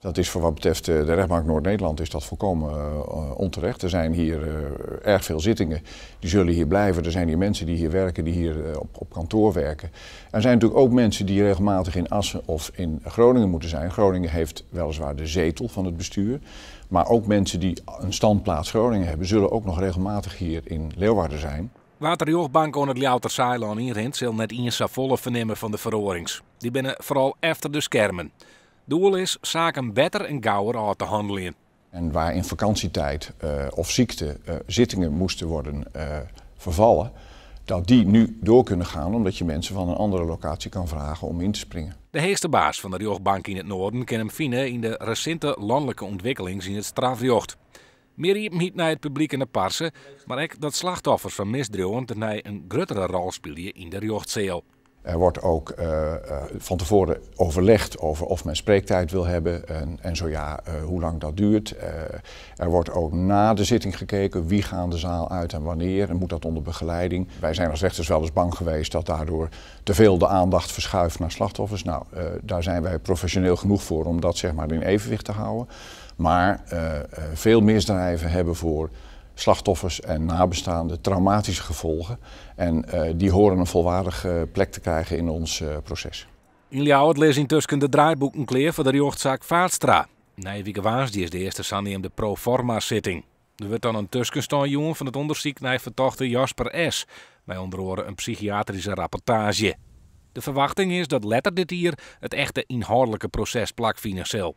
Dat is voor wat betreft de rechtbank Noord-Nederland is dat volkomen onterecht. Er zijn hier erg veel zittingen, die zullen hier blijven. Er zijn hier mensen die hier werken, die hier op kantoor werken. Er zijn natuurlijk ook mensen die regelmatig in Assen of in Groningen moeten zijn. Groningen heeft weliswaar de zetel van het bestuur. Maar ook mensen die een standplaats Groningen hebben, zullen ook nog regelmatig hier in Leeuwarden zijn. Wa't de rjochtbank oan it Ljouwerter Saailân ynrint, sil net iens safolle fernimme fan de feroarings. Dy binne foaral efter de skermen. Doel is saken better en gauwer ôf te hanneljen. En waar in vakantietijd of ziekte zittingen moesten worden vervallen, dat die nu door kunnen gaan omdat je mensen van een andere locatie kan vragen om in te springen. De heechste baas fan de rjochtbank yn it Noarden kin him fine yn de resinte lanlike ûntwikkelings yn it strafrjocht. Mear iepenheid nei it publyk en de parse, mar ek dat slachtoffers fan misdriuwen tenei in gruttere rol spylje yn de rjochtseal. Er wordt ook van tevoren overlegd over of men spreektijd wil hebben en zo ja, hoe lang dat duurt. Er wordt ook na de zitting gekeken wie gaan de zaal uit en wanneer en moet dat onder begeleiding. Wij zijn als rechters wel eens bang geweest dat daardoor te veel de aandacht verschuift naar slachtoffers. Nou, daar zijn wij professioneel genoeg voor om dat zeg maar in evenwicht te houden. Maar veel misdrijven hebben voor slachtoffers en nabestaanden traumatische gevolgen. En die horen een volwaardige plek te krijgen in ons proces. Yn Ljouwert lizze yntusken de draaiboeken klear foar de rjochtsaak Vaatstra. Nije wike woansdei is de earste saneamde pro forma sitting. Der wurdt dan in tuskenstân jûn fan it ûndersyk nei fertochte Jasper S. Mei ûnder oare in psychiatryske rapportaazje. De ferwachting is dat letter dit jier it echte ynhâldlike proses plakfine sil.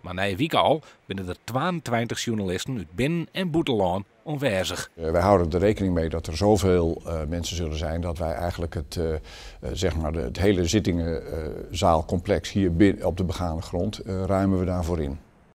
Mar nije wike al binne der 22 sjoernalisten út binnen- en bûtenlân oanwêzich. Wij houden er rekening mee dat er zoveel mensen zullen zijn dat wij eigenlijk het, zeg maar het hele zittingenzaalcomplex hier op de begane grond ruimen we daarvoor in.